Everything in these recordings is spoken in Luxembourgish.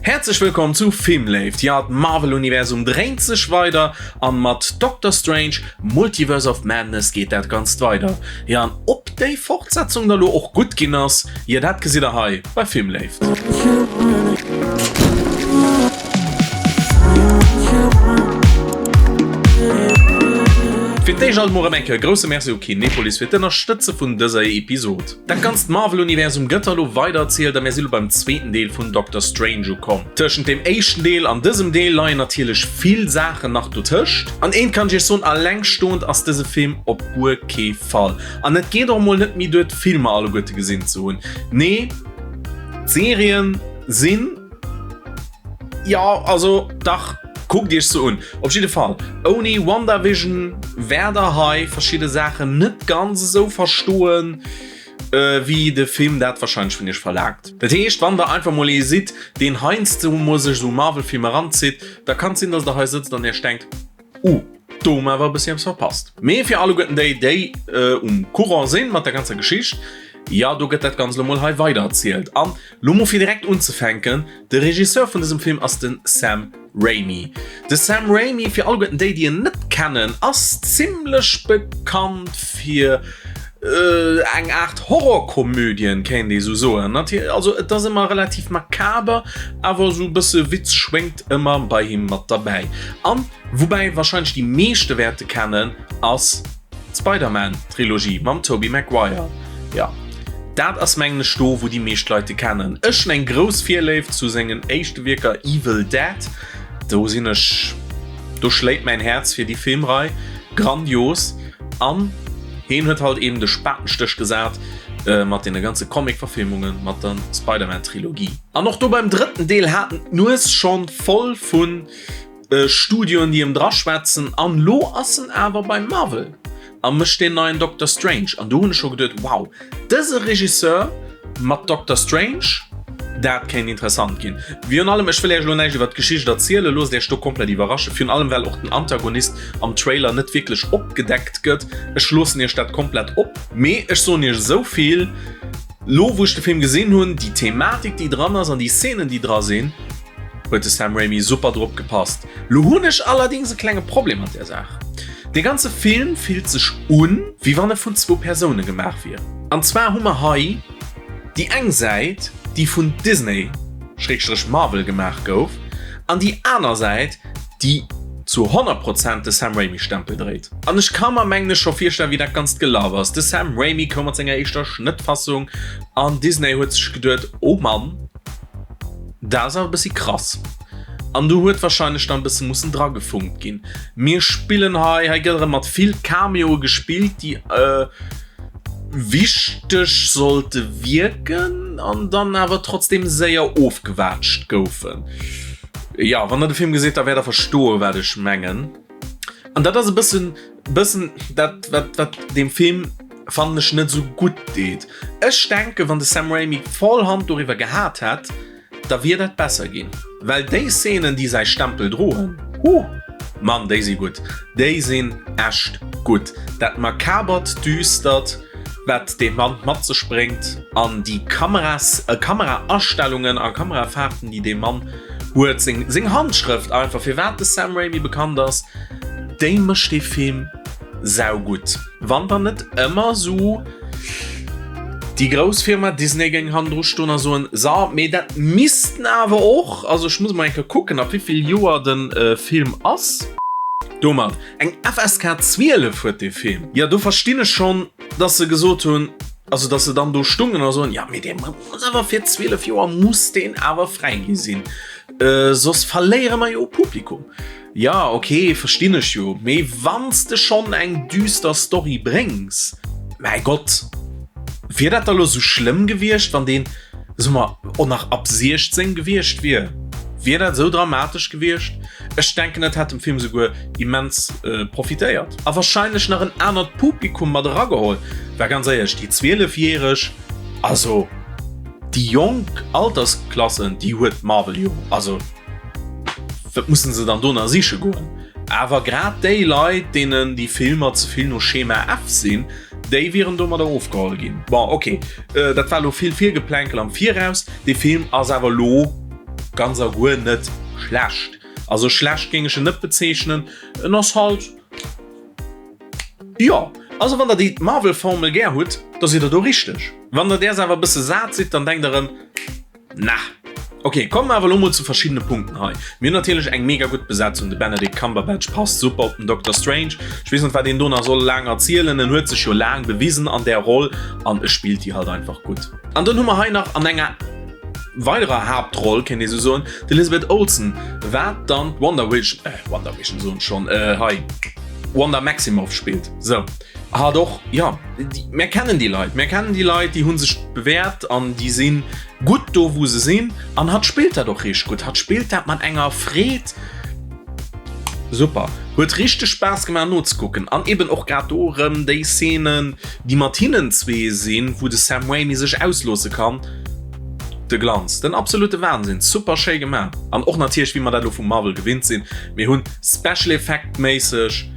Häerzlech wëllkomm zu Filmléift! Jo, d'Marvel-Universum dréint sech weider an mat Doctor Strange, Multiverse of Madness geet dat Ganzt weider. Jo, an ob déi Fortsetzung da lo och gutt ginn ass, jo dat gesitt der hei bei Filmléift. Fir d'éischt alt mol erëm eng Kéier e grousse Merci u Kinepolis fir d'Ënnerstëtze vun dëser Episod. Dat ganzt Marvel-Universum gëtt da lo weider erzielt a mir si lo beim zweeten Deel vun Doctor Strange ukomm. Tëschent deem éischten Deel an dësem Deel leien natierlech vill Saachen nach dotëscht. An eent kann ech iech soen, Allengstoend ass dëse Film op guer kee Fall. An et geet och mol net méi duer d'Filmer alleguerte gesinn ze hunn. Nee, d'Serien sinn. Jo, also dach, kuckt iech se un. Op jidde Fall, ouni WandaVision wäert der hei verschidde Saachen net ganz esou verstoen, wéi de Film dat warscheinlech vun iech verlaangt. Dat heescht, wann der einfach mol ee sidd, deen heiansdo mol sech esou Marvel-Filmer eranzitt, da kann et sinn, dass der hei sëtzt an iech denkt, Uh, do hu mer awer e bëssi eppes verpasst. Mee fir alleguerten déi, déi um Courant sinn mat der ganzer Geschicht, jo, do gëtt dat Ganzt lo mol hei weidererzielt. An lo mol fir direkt unzefänken, De Regisseur vun dësem Film ass de Sam Raimi. De Sam Raimi, fir alleguerten déi, déi en net kennen, ass zimmlech bekannt fir eng Aart Horrorkomödien, kéint ee sou soen. Also et ass ëmmer relativ makaber, awer esou e bësse Witz schwéngt ëmmer bei him mat derbäi. An woubäi warscheinlech déi meeschte wäerte kennen, ass d'Spider-Man Trilogie mam Tobey Maguire. Jo, dat ass mengen ech do wou déi meescht Leit e kennen. Ech hunn eng grouss Virléift zu sengen éischte Wierker Evil Dead, do sinn ech, do schléit mäin Häerz fir déi Filmrei. Grandios! An heen huet halt eben de Spatenstéch gesat mat deene ganze Comic-Verfilmungen, mat der Spider-Man-Trilogie. An och do beim drëtten Deel hat en d'Nues schonn voll vu Studioen, déi em draschwätzen. An lo ass en awer bei Marvel a mécht deen neien Doctor Strange. An do hunn ech scho geduet, wow, Dëse Regisseur mat Doctor Strange, dat kéint interessant ginn. Virun allem, ech wëll Iech elo näischt iwwer d'Geschicht erzielen, loosst Iech do komplett iwwerraschen. Virun allem, well och den Antagonist am Trailer net wierklech opgedeckt gëtt. Ech loossen Iech dat komplett op. Mee ech soen Iech esou vill, Lo wou ech de Film gesinn hunn, déi Thematik déi dran ass an déi Szenen déi dra sinn, huet de Sam Raimi super drop gepasst. Lo hunn ech allerdings e klenge Problem mat där Saach. Dee ganze Film fillt sech un, wéi wann e vun zwou Persoune gemaach wier. An zwar hu mer hei déi eng Säit, déi vun Disney, Schrägstrech Marvel gemaach gouf, an déi aner Säit, déi zu 100 Prozent de Sam Raimi Stempel dréit. An ech ka mer mengen ech scho virstellen, wéi dat Ganzt gelaf ass. De Sam Raimi koum mat senger éischter Schnëttfassung an Disney huet sech geduet, oh Mann, Dat ass awer e bëssi krass. An do huet wahrscheinlech dann e bësse mussen dragefunkt ginn. Mir spillen hei, hei gëtt erëm mat vill Cameoe gespillt, déi wichteg sollte wierken an dann awer trotzdem séier ofgewaatscht goufen. Jo, wann der de Film gesitt, da wäert der verstoen, wat ech mengen. An dat ass e bëssen, bëssen dat, wat, wat deem Film, fannen ech, net esou gutt deet. Ech denken, wann de Sam Raimi voll Hand doriwwer gehat hätt, da wier dat besser ginn. Well déi Szenen, déi säi Stempel droen, huh, Mann, déi si gutt. Déi sinn echt gutt. Dat Makabert, Düstert, wat dee Mann mat sech bréngt an déi Kameras, Kameraastellungen a Kamerafahrten, déi dee Mann huet, seng, seng Handschrëft einfach, firwat de Sam Raimi bekannt ass, déi mécht dee Film saugutt. Wann dann net ëmmer esou déi grouss Firma Disney géing hannendru stoen a soen, So, mee dat missten awer och, also ech muss mol eng Kéier kucken, ab wéi vill Joer de Film ass. Domat eng FSK 12 huet dee Film. Jo, do verstinn ech schonn, dass se gesot hunn, also dass se dann do stungen a soen, jo, mee dee muss awer fir 12 Joer muss deen awer fräigi sinn, soss verléiere mer jo Publikum. Jo, ok, verstinn ech jo, mee wann s de schonn eng düster Story bréngs, mäi Gott, wier dat da lo sou schlëmm gewiescht, wann deen, soe mer, och nach ab 16 gewiescht wier? Wier dat sou dramatesch gewiescht? Ech denken, et hätt dem Film souguer immens profitéiert a warscheinlech nach en anert Publikum mat erageholl, well ganz éierlech, déi 12 järeg, also déi jonk Altersklassen, déi huet Marvel jo, also. Wat mussen se dann do nach siche goen? Awer grad déi Leit, deenen déi Filmer ze vill no Schema F sinn, déi wieren domadder ofgeholl ginn. Bon, ok, dat war elo vill Virgeplänkel am Viraus. Dee Film ass awer elo. ganz a guer net schlecht. Also schlecht géing ech en net bezeechnen, en ass halt, jo, also wann der déi Marvel-Formel gär hutt, da sidd der do richteg. Wann der däers awer e bësse sat sidd, dann denkt der erëm, Nah. Ok, komme mer awer elo mol zu verschiddene Punkten hei. Mir hunn natierlech eng mega gutt Besetzung, de Benedict Cumberbatch passt super op den Doctor Strange. Ech weess net wat een do nach soll laang erzielen, en huet sech jo laang bewisen an där Roll an e spillt déi halt einfach gutt. An dann hu mer hei nach an enger weiderer Haaptroll, kéint ee sou soen, d'Elizabeth Olsen, wat dann d'Wonder Vision, äh Wonder Vision soen ech schonn, äh hei Wanda Maximoff spillt. Sou. Hat och, jo, mär kennen déi Leit, mär kennen déi Leit, déi hu sech bewäert an déi si gutt do wou se sinn an hatt spillt dat och richteg gutt. Hatt spillt dat mat enger Freed, super, huet richteg Spaass gemaach nozekucken an eben och grad do erëm déi Szenen, déi mat hinnen zwee sinn, wou de Sam Raimi sech ausloosse kann, de Glanz, den absolute Wahnsinn, super schéi gemaach an och natierlech wéi mer dat elo vu Marvel gewinnt sinn, mir hunn Special Effect méisseg,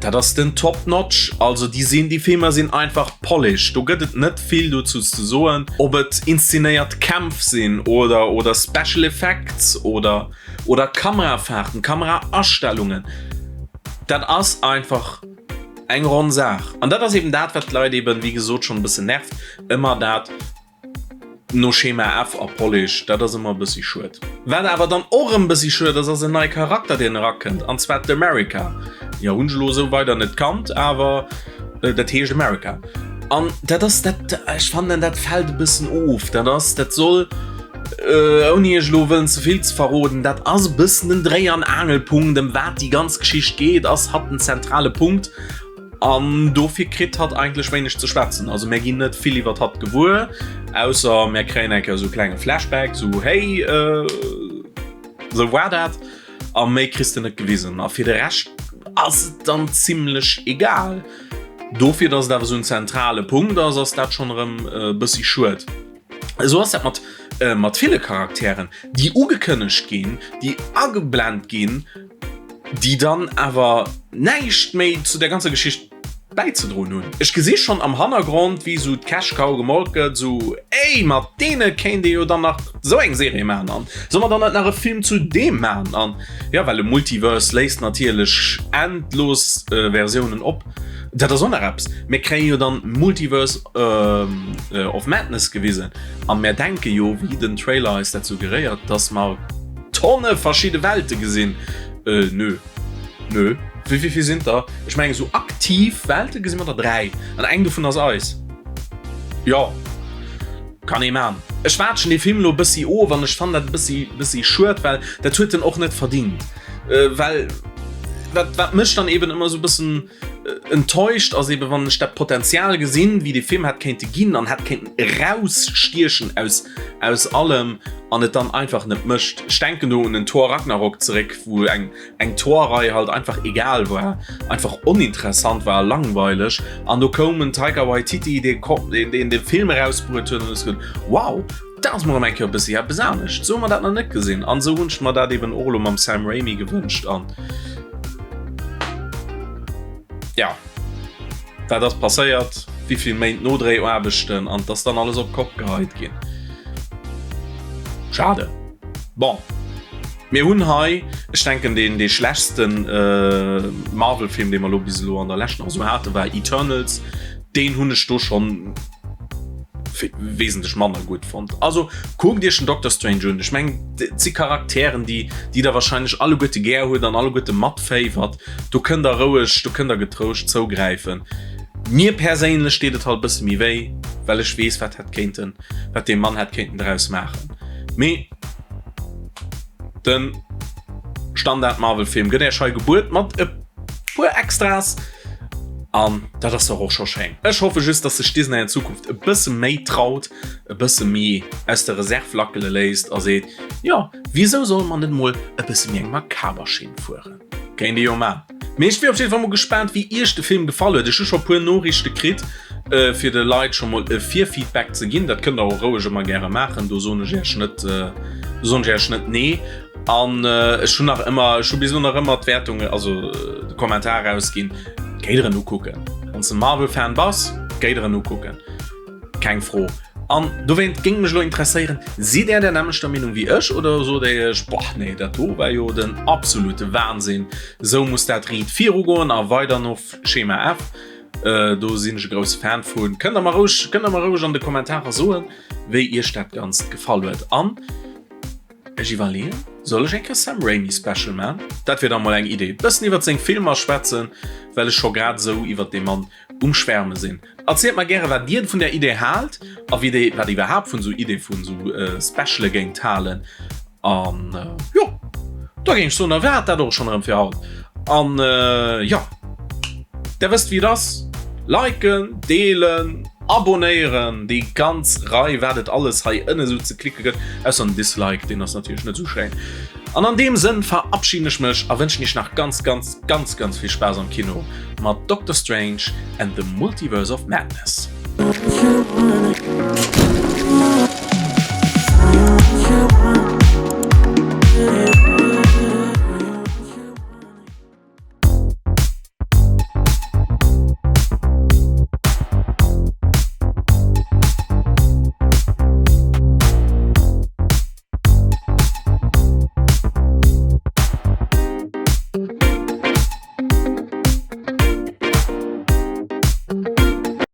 Dat ass den Top Notch, also déi sinn, déi Filmer sinn einfach polished, do gëtt et net vill dozou ze soen, ob et inszenéiert Kämpf sinn oder oder Special Effects oder oder Kamerafahrten, Kameraastellungen, dat ass einfach eng ronn Saach an dat ass eben dat wat d'Leit eben wéi gesot schonn e bëssen nervt, ëmmer dat. No Schema F a Polish, dat ass ëmmer e bëssi schued. Wat awer dann och erëm bëssi schued ass, ass en neie Charakter deen erakënnt, an zwar d'America. Jo, hunn ech elo esou weider net kannt, awer dat heescht America. An dat ass dat, ech fannen dat fält e bëssen of. Dat ass, dat soll, ouni iech elo wëllen ze vill ze verroden, dat ass e bëssen den Dréi an Aangelpunkt ëm wat déi ganz Geschicht geet, ass hatt den zentrale Punkt. An dofir kritt hatt eigentlech wéineg ze schwätzen. Also mär ginn net vill iwwert hatt gewuer, ausser mär kréien eng Kéier esou e klenge Flashback, esou hey, esou war dat. A méi kriss de net gewisen. A fir de Rescht ass et dann zimmlech egal. Dofir, datt et awer esou en zentrale Punkt ass, ass dat schonn erëm e bëssi schued. Esou ass dat mat mat ville Charakteren, déi ugekënnegt ginn, déi ageblent ginn, déi dann awer näischt méi zu der ganzer Geschicht bäizedroen hunn. Ech gesi schonn am Hannergrond, wéi esou d'Cash Cow gemolk gëtt, esou, Ey, mat deene kéint ee jo dann nach esou eng Serie maachen an solle mer dann net nach e Film zu deem maachen an jo, well e Multiverse léisst natierlech endlos Versiounen op. Dat ass och nach eppes, mir kréie jo dann Multiverse of Madness gewisen a mär denke jo, wéi den Trailer eis dat suggeréiert, dass mer Tonne verschidde Welte gesinn. Nö, nö. Wéi vill sinn der? Ech mengen esou aktiv Welte gesi mer der 3 an eng dovun ass eis. Jo, kann ee man. Ech waatschen dee Film elo e bëssi of an ech fannen dat e bëssi, bëssi schued, well dat huet en och net verdingt. Well wat, wat mech dann eben ëmmer esou e bëssen Enttäuscht ass eben wann ech dat Potenzial gesinn, wéi de Film hätt kéinte ginn an hätt kéinten erausstiechen aus aus allem an et dann einfach net mécht. Ech denken do un den Thor Ragnarok zeréck, wou eng eng Thor-Rei halt einfach egal war, einfach oninteressant war, langweileg an do koum en Taika Waititi, dee deen de Film erausbruet huet an du hues geduet, wow, dat ass mol erëm eng Kéier e bëssi eppes anescht, esou hu mer dat nach net gesinn an esou hunn ech mer dat eben och elo mam Sam Raimi gewënscht an ja, wat ass passéiert, wéivill Méint Nodréiaarbechten an 't ass dann alles op d'Kopp geheit ginn. Schade. Bon, mir hunn hei, ech denken deen dee schlechtsten Marvel-Film dee mer elo bis elo an der Lescht nach esou haten, war Eternals, deen hunn ech do schonn wesentlech manner gutt fonnt. Also kuckt iech den Doctor Strange un. Ech mengen et si Charakteren déi déi der wahrscheinlech alleguerte gär hutt an alleguerte matféiwert. Do kënnt der roueg, do kënnt der getrouscht zougräifen. Mir perséinlech deet et halt e bësse méi wéi, well ech weess wat hätt kéinten, wat dee Mann hätt kéinten draus maachen. Mee de Standard Marvel Film gëtt äech hei gebuet mat e puer Extras. An dat ass dach och scho schéin. Ech hoffe just, dass sech Disney an Zukunft e bësse méi traut, e bësse méi aus der Reserve lackele léisst a seet, Jo, wisou solle mer net mol e bësse méi eng makaber Schinn fueren? Kéint ee jo man. Mee ech wier op jidde Fall mol gespaant, wéi iech de Film gefall huet. Ech hu scho e puer Noriichte kritt, fir de Leit scho mol e Virfeedback ze ginn. Dat kënnt der och roueg ëmmer gäre maachen, do soen ech iech net, do soen ech iech net nee. An ech hunn nach ëmmer, ech hu bis elo nach ëmmer d'Wäertung, also de Kommentar erausginn, Géi der en ukucken. Wann s de Marvel-Fan bass, géi der en ukucken. Keng Fro. An dowéint géing mech elo interesséieren, sidd där der nämmlechter Meenung wéi ech oder sot der iech, boah nee, dat do war jo den absolute Wahnsinn, esou muss dat riit virugoen a weider no Schema F. Do sinn ech e grousse Fan vun. Kënnt der mer roueg, kënnt der mer roueg an de Kommentarer soen, wéi iech dat Ganzt gefall huet. An ech iwwerleeën, soll ech eng Kéier Sam Raimi Special man? Dat wier da mol eng Idee. Bëssen iwwert seng Filmer schwätzen, well ech scho grad esou iwwert dee Mann um Schwärme sinn. Erzielt mer gäre wat dir vun der Idee haalt a wéi dir wat iwwerhaapt vun esou Idee vun esou Speciale géingt halen. An jo, da géing ech soen, da war et dat och schonn erëm fir haut. An jo, der wësst wéi et ass, liken, deelen, abonéieren, déi ganz Rei wat et alles hei ënne sou ze klicke gëtt, ausser den Dislike, deen ass natierlech net sou schéin. An an deem Sënn verabschiden ech mech a wënschen iech nach ganz, ganz, ganz, ganz vill Spaass am Kino mat Doctor Strange and the Multiverse of Madness.